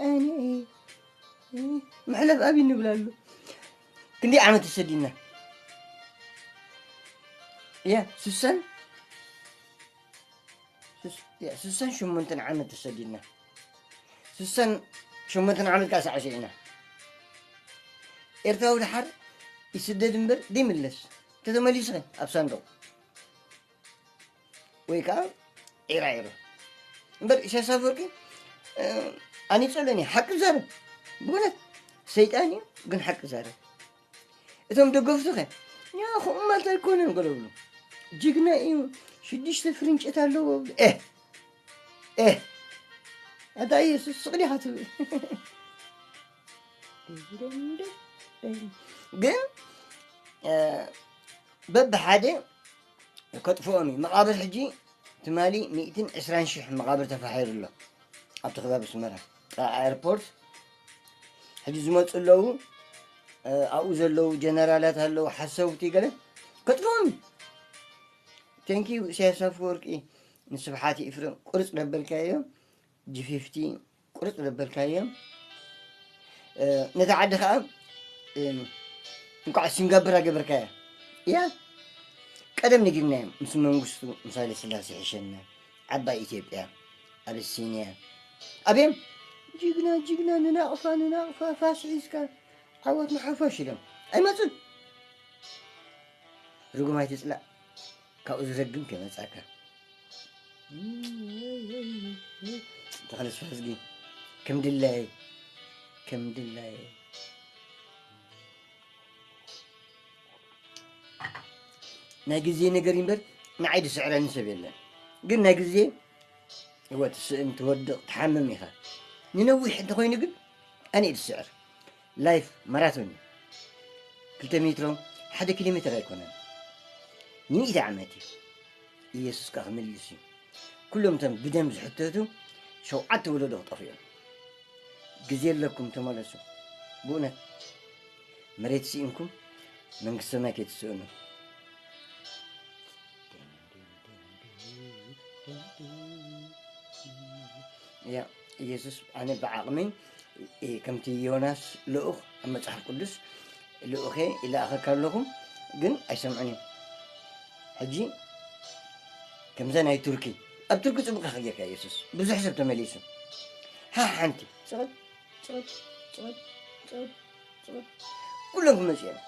ኣነ መሕለፍ ኣብይ ንብላሉ። ክንደይ ዓመት ተሰዲድና? እያ፣ ስሳን፣ ስስ-፣ እያ፣ ስሳን ሸሞንተን ዓመት ተሰዲድና። ስሳን ሸሞንተን ዓመት ከኣ ሳዕሲዕና። ኤርትራዊ ደሓር ይስደድ እምበር ዘይምለስ። ተተመሊሱ ኸ ኣብ ሳንዱቕ ወይ ከኣ ዒራ ዒሮ። እምበር ኢሳያስ ኣፈወርቂ፣ እ፣ ኣኒጸሎን እዩ። ሓቂ ዛረብ። ብእውነት ሰይጣን እዩ፣ ግን ሓቂ ዛረብ። እቶም ደገፍቱ ኸ? ያ፣ ከምኡ ማለት ኣይኮነን፣ ገለ ብሉ። ጅግና እዩ፣ ሽዱሽተ ፍርንጭት ኣለዎ። ኤህ፣ ኤህ፣ ኣታ ኢየሱስ ስቕ ዲኻ ትብል? ግን፣ እ፣ በብሓደ ከጥፍኦም እዩ። መቓብር ሕጂ ትማሊ ሚእትን ዕስራን ሽሕ መቓብር ተፋሒሩ ኣሎ። ኣብቲ ከባቢ ኣስመራ፣ ጥቓ ኤርፖርት ሕጂ ዝመጹ ኣለዉ። እ፣ ኣብኡ ዘለዉ ጀነራላት ኣለዉ፣ ሓሰውቲ ገለ ከጥፍኦም እዩ። ቴንኪዩ ኢሳያስ ኣፈወርቂ፣ ንስብሓት ኤፍሬም ቁርጽ ደበልካዮ፣ ጂ ፊፍቲ ቁርጽ ደበልካዮ። እ፣ ነታ ዓዲ ኸኣ፣ እም፣ እንቋዕ ሲንጋፖር ኣገበርካያ። እያ፣ ቀደም ነጊርናዮም፣ ምስ መንግስቱ፣ ምስ ሃይለ ስላሴ ይሕሸና፣ ዓባይ ኢትዮጵያ፣ ኣበሲንያ። ኣብዮም፣ ጅግና፣ ጅግና፣ ንናቕፋ፣ ንናቕፋ፣ ፋስ ሒዝካ፣ ዓወት ንሓፋሽ ኢሎም። ኣይመጹን። ርጉም ኣይትጽላእ፣ ካብኡ ዝረግም ከይመጻካ። ተኽለ ተስፋዝጊ፣ ከም ድላየ፣ ከም ድላየ። ናይ ግዜ ነገር እምበር ንዓይ ዝስዕረኒ ሰብ የለን። ግን ናይ ግዜ፣ እወ፣ ትስእን፣ ትወድቕ፣ ትሓምም ኢኻ። ንነዊሕ እንተኾይኑ ግን ኣነ እየ ዝስዕር። ላይፍ ማራቶን እዩ። ክልተ ሜትሮ፣ ሓደ ኪሎ ሜትር ኣይኮነን። ንሚእቲ ዓመት እዩ። ኢየሱስ ከኣ ክምልስ እዩ። ኩሎም እቶም ብደም ዝሕተቱ ሸውዓተ ወለዶ ክጠፍኡ እዮም። ግዜ ኣለኩም፣ ተመለሱ። ብእውነት መሬት ስኢንኩም መንግስቲ ሰማይ ከይትስእኑ። ያ ኢየሱስ፣ ኣነ ብዓቕመይ፣ እ፣ ከምቲ ዮናስ ልኡኽ ኣብ መጽሓፍ ቅዱስ ልኡኸ ይልኣኸካ ኣለኹ፣ ግን ኣይሰምዑን እዮም። ሕጂ ከምዛ ናይ ቱርኪ፣ ኣብ ቱርኪ ጽቡቕ ኢኻ ጌርካ ኢየሱስ፣ ብዙሕ ሰብ ተመሊሱ። ሓ ሓንቲ ጽቕጥ፣ ጽቕጥ፣ ጽቕጥ፣ ጽቕጥ፣ ጽቕጥ፣ ኩሎም ክመጹ እዮም።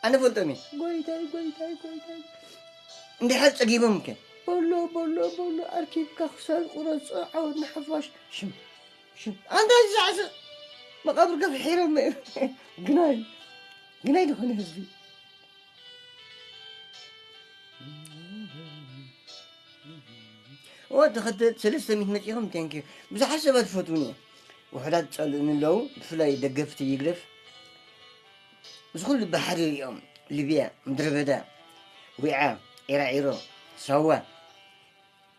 ኣነ ፈልጦም እየ። ጎይታይ፣ ጎይታይ፣ ጎይታይ። እንድሕር ጸጊቦም ከ? በሎ፣ በሎ፣ በሎ፣ ኣርኪብካ ክሳድ ቁረጾ፣ ዓወት ንሓፋሽ። ሽም፣ ሽም። ኣንታ ዝዛዕዝዕ መቓብር ገፍሒሮም እዮም። ግናይ፣ ግናይ ዝኾነ ህዝቢ። እወ፣ ተኸተል ሰለስተ ሚእቲ መጺኹም፣ ቴንኪዩ። ብዙሓት ሰባት ይፈትዉኒ እዮም። ውሑዳት ጸልኡኒ ኣለዉ፣ ብፍላይ ደገፍቲ ይግደፍ። እዚ ኩሉ ባሕሪ ሪኦም፣ ሊብያ፣ ምድረ በዳ፣ ዊዓ፣ ዒራዒሮ፣ ሳዋ፣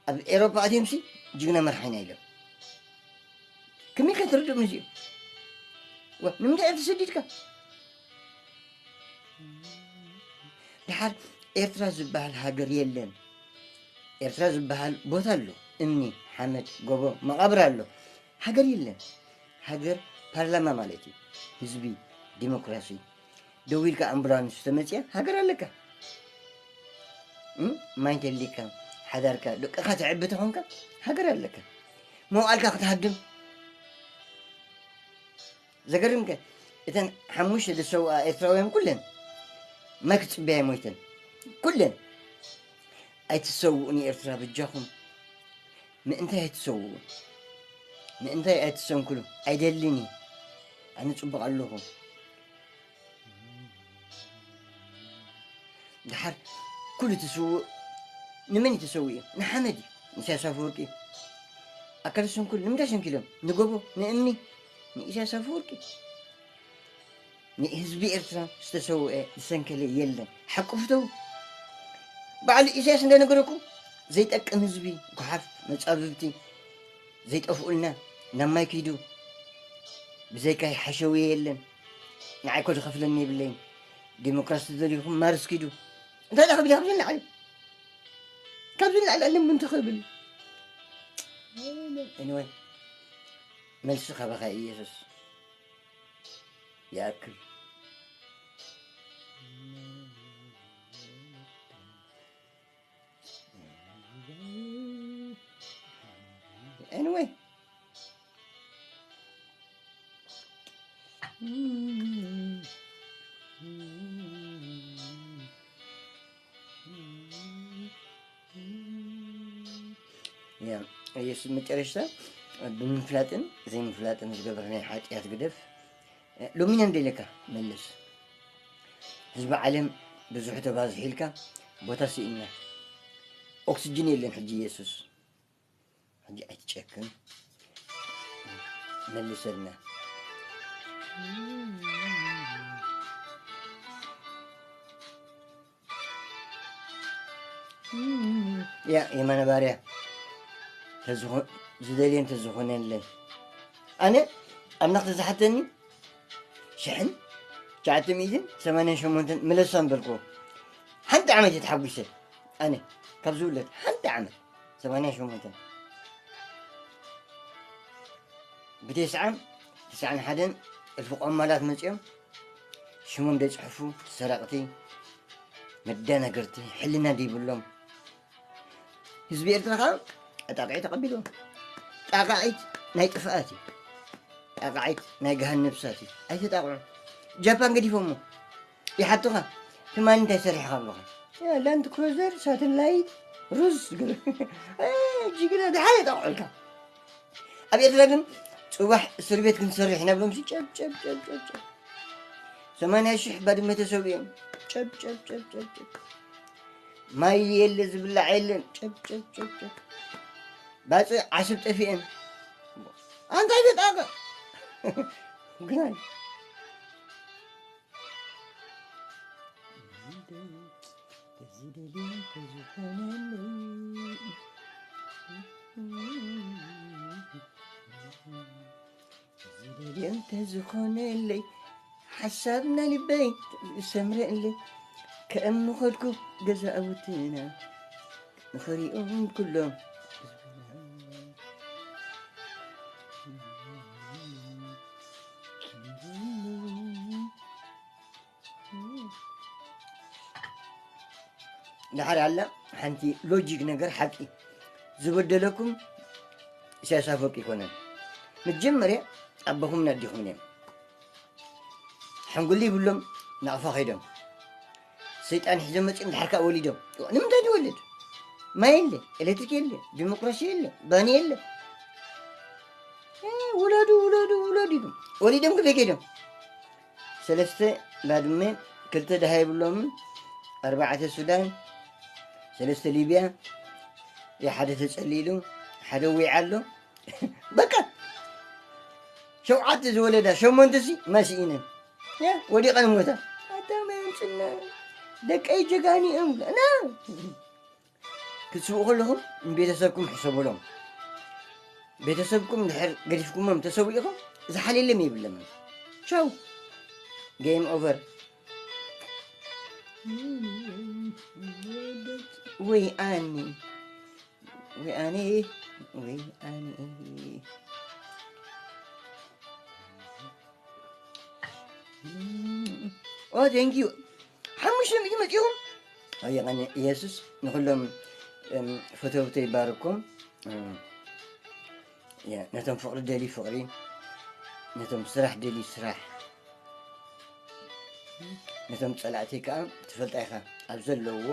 ኣብ ኤሮፓ ኣትዮምሲ ጅግና መርሓይና ኢሎም። ከመይ ከ ትርድኦም እዚኦም? ዋ፣ ንምንታይ እዮም ተሰዲድካ? ደሓር ኤርትራ ዝበሃል ሃገር የለን። ኤርትራ ዝበሃል ቦታ ኣሎ። እምኒ፣ ሓመድ፣ ጎቦ፣ መቓብር ኣሎ። ሃገር የለን። ሃገር ፓርላማ ማለት እዩ። ህዝቢ፣ ዲሞክራሲ። ደዊልካ ኣምቡላንስ ተመጽያ ሃገር ኣለካ። እም? ማይ እንተልካ፣ ሓዳርካ፣ ደቅኻ ተዕቢ ተኾንካ ሃገር ኣለካ። መዋዕልካ ክትሃድም ዘገርምከ፣ እተን ሓሙሽተ ዝሰውኣ ኤርትራውያን ኩለን ማይ ክጽበያ ሞይተን። ኩለን። ኣይትሰውኡ ንኤርትራ በጃኹም። ምእንታይ ኣይትሰውኡ? ምእንታይ ኣይትሰንክሉ? ኣይደልን እዩ። ኣነ ጽቡቕ ኣለኹ። ደሓር ኩሉ ትስውእ ንመን እዩ ተሰዊኡ? ንሓመድ እዩ፣ ንኢሳያስ ኣፈወርቂ እዩ። ኣካለ ስንኩል ንምንታይ ሰንኪሎም? ንጎቦ፣ ንእምኒ፣ ንኢሳያስ ኣፈወርቂ። ንህዝቢ ኤርትራ ዝተሰውአ፣ ዝሰንከለ የለን። ሓቂ ፍተው። በዓል ኢሳያስ እንደነገረኩም ዘይጠቅም ህዝቢ፣ ጓሓፍ፣ መጻብብቲ፣ ዘይጠፍኡልና፣ ናብ ማይ ኪዱ። ብዘይካይ ሓሸውየ የለን። ንዓይ እኮ ዝኸፍለኒ የብለይን። ዲሞክራሲ ዝደልዩኹም ማርስ ኪዱ። እንታይ ደኣ ክብል እየ ካብዚ ንላዕሊ? ካብዚ ንላዕሊ ኣለኒ ምን ትኽብል? Anyway፣ መልሲ ካባኻ ኢየሱስ ይኣክል። Anyway፣ ያ፣ ኢየሱስ መጨረሽታ ብምፍላጥን ዘይምፍላጥን ዝገበርናዮ ሓጢኣት ግደፍ። ሎሚ ኢና ንደልየካ፣ መልስ። ህዝቢ ዓለም ብዙሕ ተባዝሑ ኢልካ ቦታ ስኢንና። ኦክስጅን የለን ሕጂ ኢየሱስ። ሕጂ ኣይትጨክን። መልሰልና። ያ የማነ ባርያ፣ ተዝኾ-፣ ዝደልየ እንተዝኾነለይ። ኣነ ኣምላኽ ተዝሓተኒ፣ ሽሕን ትሽዓተ ሚእትን ሰማንያን ሸሞንተን ምለሳ ምበልክዎ። ሓንቲ ዓመት እየ ተሓጒሰ። ኣነ ካብ ዝውለድ ሓንቲ ዓመት፣ ሰማንያን ሸሞንተን። ብተስዓን፣ ተስዓን ሓደን እልፊ ቆማላት መጺኦም፣ ሽሞም ደይጽሕፉ፣ ሰረቕቲ፣ መደናገርቲ፣ ሕልና ደይብሎም። ህዝቢ ኤርትራ ኸኣ ኣጣቕዒ ተቐቢልዎ። ጣቓዒት ናይ ጥፍኣት እዩ። ጣቓዒት ናይ ገሃነብ እሳት እዩ። ኣይተጣቕዑ። ጃፓን ገዲፎሞ። ይሓቱኻ። ትማሊ እንታይ ሰሪሕኻ ብሉኻ። ያ፣ ላንድ ክሩዘር፣ ሳተላይት፣ ሩዝ፣ ግር-፣ እ፣ ጅግና፣ ደሓን የጣቕዑልካ። ኣብ ኤርትራ ግን ጽባሕ እስር ቤት ክንሰርሕ ኢና ብሎምሲ ጨብ፣ ጨብ፣ ጨብ፣ ጨብ፣ ጨብ። ሰማንያ ሽሕ ባድመ ተሰዊኦም። ጨብ፣ ጨብ፣ ጨብ፣ ጨብ፣ ጨብ። ማይ የለ፣ ዝብላዕ የለን። ጨብ፣ ጨብ፣ ጨብ፣ ጨብ። ባጽዕ ዓስብ ጠፊኤን። ኣንታይ ተጣቕዕ? ግናይ። ዝደልዮ እንተዝኾነለይ፣ ሓሳብ ናይ ልበይ ዝሰምረለይ፣ ከም ምኸድኩ ገዛውትና ንኽሪኦም ኩሎም ህዝብና። ደሓር ኣላ ሓንቲ ሎጂክ ነገር ሓቂ። ዝበደለኩም ኢሳያስ ኣፈወርቂ ኣይኮነን። መጀመርያ ኣቦኹምን ኣዴኹምን እዮም። ሓንጎል ይብሎም፣ ናቕፋ ከይዶም ሰይጣን ሒዞም መጺኦም፣ ድሓር ከኣ ወሊዶም። ንምንታይ ትወልድ? ማይ የለ፣ ኤሌክትሪክ የለ፣ ዲሞክራሲ የለ፣ ባኒ የለ። እ፣ ውለዱ፣ ውለዱ፣ ውለዱ ኢሎም። ወሊዶም ክበይ ከይዶም? ሰለስተ ባድመ፣ ክልተ ደሃይ የብሎምን፣ ኣርባዕተ ሱዳን፣ ሰለስተ ሊብያ፣ ያ ሓደ ተጸሊሉ፣ ሓደ ዊዓ ኣሎ። በቃ ሸውዓተ ዝወለዳ፣ ሸሞንተሲ ማይ ስኢነን። ያ፣ ወዲቐን ሞታ። ኣታ ማይ ኣምጽና፣ ደቀይ ጀጋኑ እዮም። ና። ክትስብኡ ከለኹም ንቤተሰብኩም ሕሰቡሎም። ቤተሰብኩም እንድሕር ገዲፍኩሞም ተሰዊእኹም፣ ዝሓልየሎም የብሎምን። ቻው። ጌም ኦቨር። ወይ ኣኒ፣ ወይ ኣኒ፣ ወይ ኣኒ። ኦ፣ ቴንክ ዩ። ሓሙሽተ ሚእቲ መጺኹም። ኣየቐኒ ኢየሱስ ንኹሎም፣ እም፣ ፈተውተይ ይባርኮም። እም፣ ያ፣ ነቶም ፍቕሪ ደልዩ ፍቕሪ፣ ነቶም ስራሕ ደልዩ ስራሕ፣ ነቶም ጸላእተይ ከኣ ትፈልጣ ኢኻ ኣብ ዘለውዎ።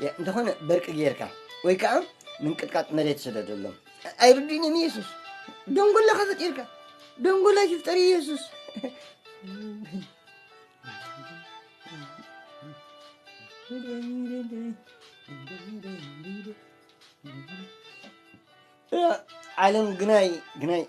ያ፣ እንተኾነ በርቂ ጌርካ ወይ ከኣ ምንቅጥቃጥ መሬት ስደደሎም። ኣይርድእን እዮም ኢየሱስ። ደንጎላ ከ ፈጢርካ፣ ደንጎላ ይፍጠር ኢየሱስ። ዓለም ግናይ፣ ግናይ።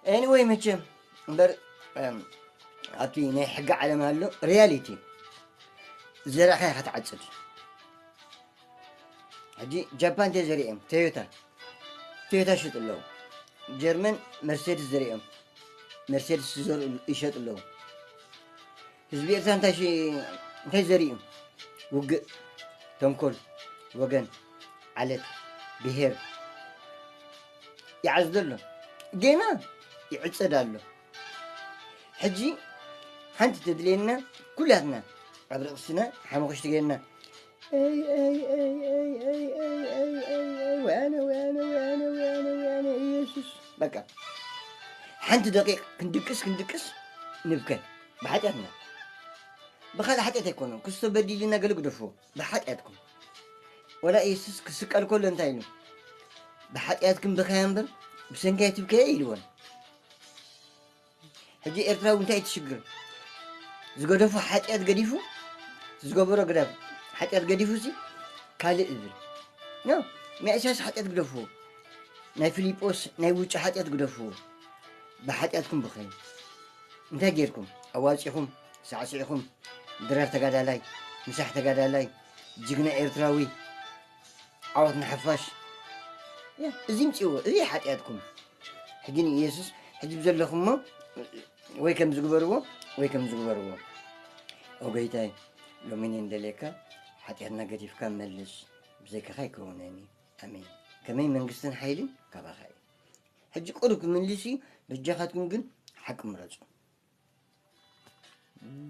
Anyway፣ መቸም እምበር፣ እም፣ ኣብቲ ናይ ሕጊ ዓለም ኣሎ ሪያሊቲ። ዘራእኻ ኢኻ ትዓጽድ። ሕጂ ጃፓን እንታይ ዘሪኦም? ቶዮታ። ቶዮታ ይሸጡ ኣለዉ። ጀርመን መርሴድስ ዘሪኦም። መርሴድስ ይዘርኡ፣ ይሸጡ ኣለዉ። ህዝቢ ኤርትራ እንታይ ሽ-፣ እንታይ ዘሪኡ? ውግእ፣ ተንኮል፣ ወገን፣ ዓለት፣ ብሄር ይዓዝዶ ኣሎ። ጌና ይዕጸድ ኣሎ። ሕጂ ሓንቲ ተድልየና፣ ኩላትና ኣብ ርእስና ሓመኹሽቲ ጌርና፣ "ኣይ፣ ኣይ፣ ኣይ፣ ኣይ፣ ኣይ፣ ኣይ፣ ኣይ፣ ኣይ፣ ኣይ፣ ወያነ፣ ወያነ፣ ወያነ፣ ወያነ፣ ወያነ፣ ኢየሱስ!" በቃ፣ ሓንቲ ደቂቕ ክንድቅስ፣ ክንድቅስ፣ ንብከ ብሓጢኣትና። ብኻልእ ሓጢኣት ኣይኮነን፣ ክስቶ በዲልና ገለ ግደፍዎ፣ ብሓጢኣትኩም። ወላ ኢየሱስ ክስቀል ከሎ እንታይ ኢሉ? "ብሓጢኣትኩም ብኸያ እምበር፣ ብሰንካይ ትብከየ" ኢልዎን። ሕጂ ኤርትራዊ እንታይ ትሽግር? ዝገደፎ ሓጢኣት ገዲፉ፣ ዝገበሮ ግዳፍ ሓጢኣት ገዲፉ ሲ ካልእ እብል። ኖ፣ ናይ ኢሳያስ ሓጢኣት ግደፍዎ። ናይ ፊሊጶስ ናይ ውጭ ሓጢኣት ግደፍዎ። ብሓጢኣትኩም ብኸዩ። እንታይ ጌርኩም? ኣዋጺኹም፣ ሳዕሲዕኹም፣ ድራር ተጋዳላይ፣ ምሳሕ ተጋዳላይ፣ ጅግና ኤርትራዊ፣ ዓወት ንሓፋሽ። ያ፣ እዚ ምጽእዎ፣ እዚ ሓጢኣትኩም። ሕጂ ንኢየሱስ፣ ሕጂ ብዘለኹሞ ወይ ከም ዝግበርዎ፣ ወይ ከም ዝግበርዎ። ኦ ጎይታይ፣ ሎሚ እኔ እንደልየካ፣ ሓጢኣትና ገዲፍካ መልስ፣ ብዘይካኻ ኣይከውንን እዩ። ኣሜን። ከመይ መንግስትን ሓይልን ካባኻ እዩ። ሕጂ ቁሩብ ክምልስ እዩ፣ በጃኻትኩም ግን ሓቂ ምረጹ።